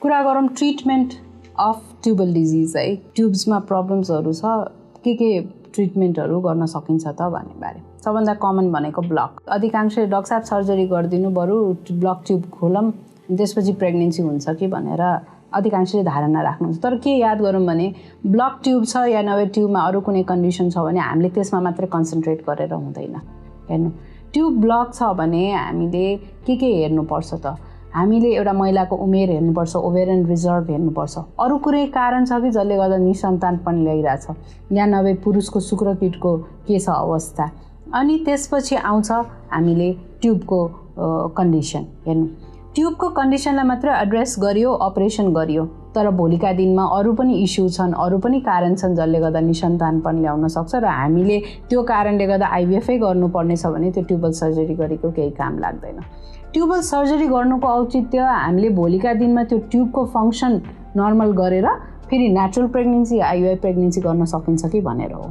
कुरा गरौँ treatment of tubal disease है, ट्युब्समा प्रब्लम्सहरू छ, के ट्रिटमेन्टहरू गर्न सकिन्छ त भन्ने बारे। सबभन्दा कमन भनेको ब्लक। अधिकांश डाक्टर साहब सर्जरी गरिदिनु बरु ब्लक ट्युब खोलौँ त्यसपछि प्रेग्नेन्सी हुन्छ कि भनेर अधिकांशले धारणा राख्नुहुन्छ। तर के याद गरौँ भने ब्लक ट्युब छ या नभए ट्युबमा अरू कुनै कन्डिसन छ भने हामीले त्यसमा मात्रै कन्सन्ट्रेट गरेर हुँदैन। हेर्नु, ट्युब ब्लक छ भने हामीले के हेर्नुपर्छ त? हामीले एउटा महिलाको उमेर हेर्नुपर्छ, ओभेरियन रिजर्भ हेर्नुपर्छ, अरू कुनै कारण छ कि जसले गर्दा निसन्तानपन ल्याइरहेछ, या नभए पुरुषको शुक्रकीटको के छ अवस्था। अनि त्यसपछि आउँछ हामीले ट्युबको कन्डिसन। हेर्नु, ट्युबको कन्डिसनलाई मात्र एड्रेस गरियो, अपरेसन गरियो, तर भोलिका दिनमा अरू पनि इस्यु छन्, अरू पनि कारण छन् जसले गर्दा निसन्तानपन ल्याउन सक्छ र हामीले त्यो कारणले गर्दा आइभिएफै गर्नुपर्ने छ भने त्यो ट्युबल सर्जरी गरेको केही काम लाग्दैन। ट्युबल सर्जरी गर्नुको औचित्य हामीले भोलिका दिनमा त्यो ट्युबको फङ्सन नर्मल गरेर फेरि नेचुरल प्रेग्नेन्सी, आइभिएफ प्रेग्नेन्सी गर्न सकिन्छ कि भनेर हो।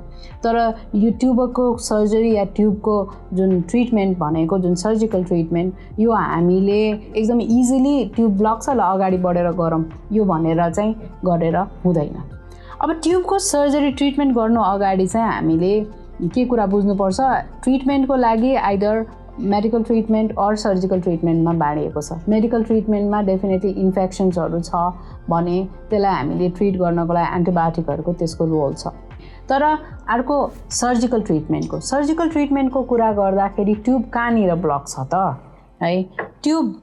तर यो ट्युबको सर्जरी या ट्युबको जुन ट्रिटमेन्ट भनेको, जुन सर्जिकल ट्रिटमेन्ट, यो हामीले एकदम इजिली ट्युब ब्लक छ ल अगाडि बढेर गरौँ यो भनेर चाहिँ गरेर हुँदैन। अब ट्युबको सर्जरी ट्रिटमेन्ट गर्नु अगाडि चाहिँ हामीले के कुरा बुझ्नुपर्छ, ट्रिटमेन्टको लागि either medical treatment or surgical ट्रिटमेन्टमा बाँडिएको छ। मेडिकल ट्रिटमेन्टमा डेफिनेटली इन्फेक्सन्सहरू छ भने त्यसलाई हामीले ट्रिट गर्नको लागि एन्टिबायोटिकहरूको त्यसको रोल छ। तर अर्को सर्जिकल ट्रिटमेन्टको कुरा गर्दाखेरि ट्युब कहाँनिर ब्लक छ त है? ट्युब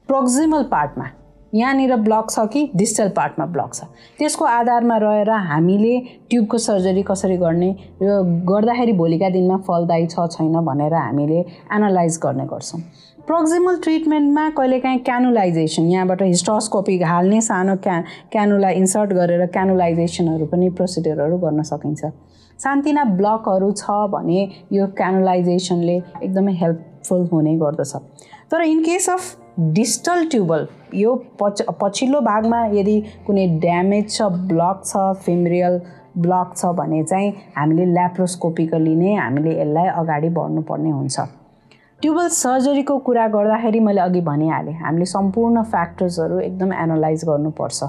प्रोक्सिमल पार्टमा यहाँनिर ब्लक छ कि डिस्टल पार्टमा ब्लक छ, त्यसको आधारमा रहेर हामीले ट्युबको सर्जरी कसरी गर्ने र गर्दाखेरि भोलिका दिनमा फलदायी छ छैन भनेर हामीले एनालाइज गर्ने गर्छौँ। प्रोक्सिमल ट्रिटमेन्टमा कहिलेकाहीँ क्यानुलाइजेसन, यहाँबाट हिस्टोस्कोपी हाल्ने सानो क्यानुला इन्सर्ट गरेर क्यानुलाइजेसनहरू पनि प्रोसिडियरहरू गर्न सकिन्छ। सानतिना ब्लकहरू छ भने यो क्यानुलाइजेसनले एकदमै हेल्पफुल हुने गर्दछ। तर in case of distal tubal, यो पछिल्लो भागमा यदि कुनै ड्यामेज छ, ब्लक छ, फेमरियल ब्लक छ भने चाहिँ हामीले ल्याप्रोस्कोपिकली नै हामीले यसलाई अगाडि बढ्नुपर्ने हुन्छ। ट्युबल सर्जरीको कुरा गर्दाखेरि मैले अघि भनिहालेँ, हामीले सम्पूर्ण फ्याक्टर्सहरू एकदम एनालाइज गर्नुपर्छ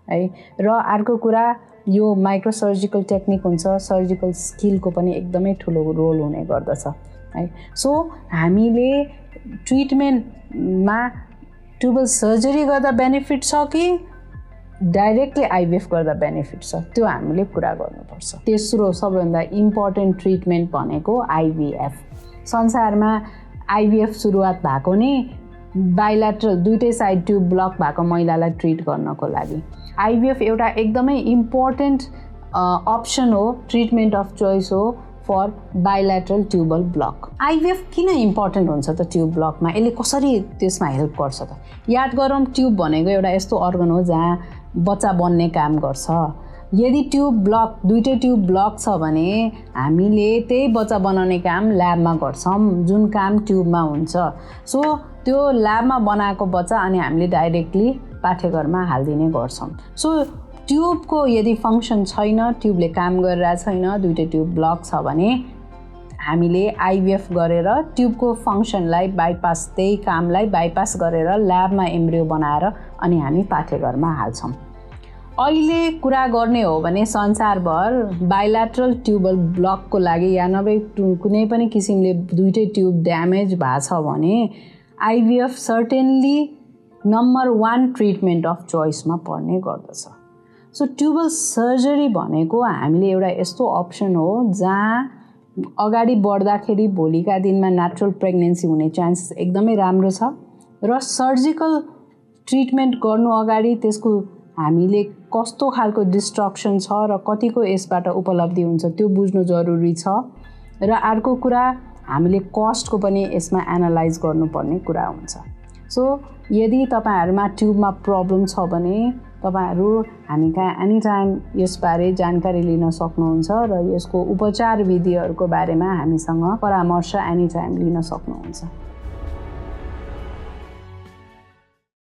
है। र अर्को कुरा, यो माइक्रोसर्जिकल टेक्निक हुन्छ, सर्जिकल स्किलको पनि एकदमै ठुलो रोल हुने गर्दछ है। सो हामीले ट्रिटमेन्टमा ट्युबल सर्जरी गर्दा बेनिफिट छ कि डाइरेक्टली आइभिएफ गर्दा बेनिफिट छ, त्यो हामीले कुरा गर्नुपर्छ। तेस्रो सबैभन्दा इम्पोर्टेन्ट ट्रिटमेन्ट भनेको आइभिएफ। संसारमा आइभिएफ सुरुवात भएको नै बाइल्याटरल, दुईटै साइड ट्युब ब्लक भएको महिलालाई ट्रिट गर्नको लागि। आइभिएफ एउटा एकदमै इम्पोर्टेन्ट अप्सन हो, ट्रिटमेन्ट अफ चोइस हो for bilateral tubal block. IVF किन इम्पोर्टेन्ट हुन्छ त ट्युब ब्लकमा? यसले कसरी त्यसमा हेल्प गर्छ त? याद गरौँ, ट्युब भनेको एउटा यस्तो अर्गन हो जहाँ बच्चा बन्ने काम गर्छ। यदि ट्युब ब्लक, दुईटै ट्युब ब्लक छ भने हामीले त्यही बच्चा बनाउने काम ल्याबमा गर्छौँ, जुन काम ट्युबमा हुन्छ। सो त्यो ल्याबमा बनाएको बच्चा अनि हामीले डाइरेक्टली पाठ्यघरमा हालिदिने गर्छौँ। सो ट्युबको यदि फङ्सन छैन, ट्युबले काम गरिरहेको छैन, दुईटै ट्युब ब्लक छ भने हामीले आइभिएफ गरेर ट्युबको फङ्सनलाई बाइपास, त्यही कामलाई बाइपास गरेर ल्याबमा एम्ब्रियो बनाएर अनि हामी पाठ्यघरमा हाल्छौँ। अहिले कुरा गर्ने हो भने संसारभर बाइल्याटरल ट्युबल ब्लकको लागि या नभए कुनै पनि किसिमले दुईटै ट्युब ड्यामेज भएको छ भने IVF certainly number 1 treatment of चोइसमा पर्ने गर्दछ। सो ट्युबल सर्जरी भनेको हामीले एउटा यस्तो अप्सन हो जहाँ अगाडि बढ्दाखेरि भोलिका दिनमा नेचुरल प्रेग्नेन्सी हुने चान्सेस एकदमै राम्रो छ र सर्जिकल ट्रिटमेन्ट गर्नु अगाडि त्यसको हामीले कस्तो खालको डिस्ट्रक्सन छ र कतिको यसबाट उपलब्धि हुन्छ त्यो बुझ्नु जरुरी छ। र अर्को कुरा, हामीले कस्टको पनि यसमा एनालाइज गर्नुपर्ने कुरा हुन्छ। सो यदि तपाईहरुमा ट्युबमा प्रब्लम छ भने तपाईहरु हामी कहाँ एनी टाइम यसबारे जानकारी लिन सक्नुहुन्छ र यसको उपचार विधिहरूको बारेमा हामीसँग परामर्श एनी टाइम लिन सक्नुहुन्छ।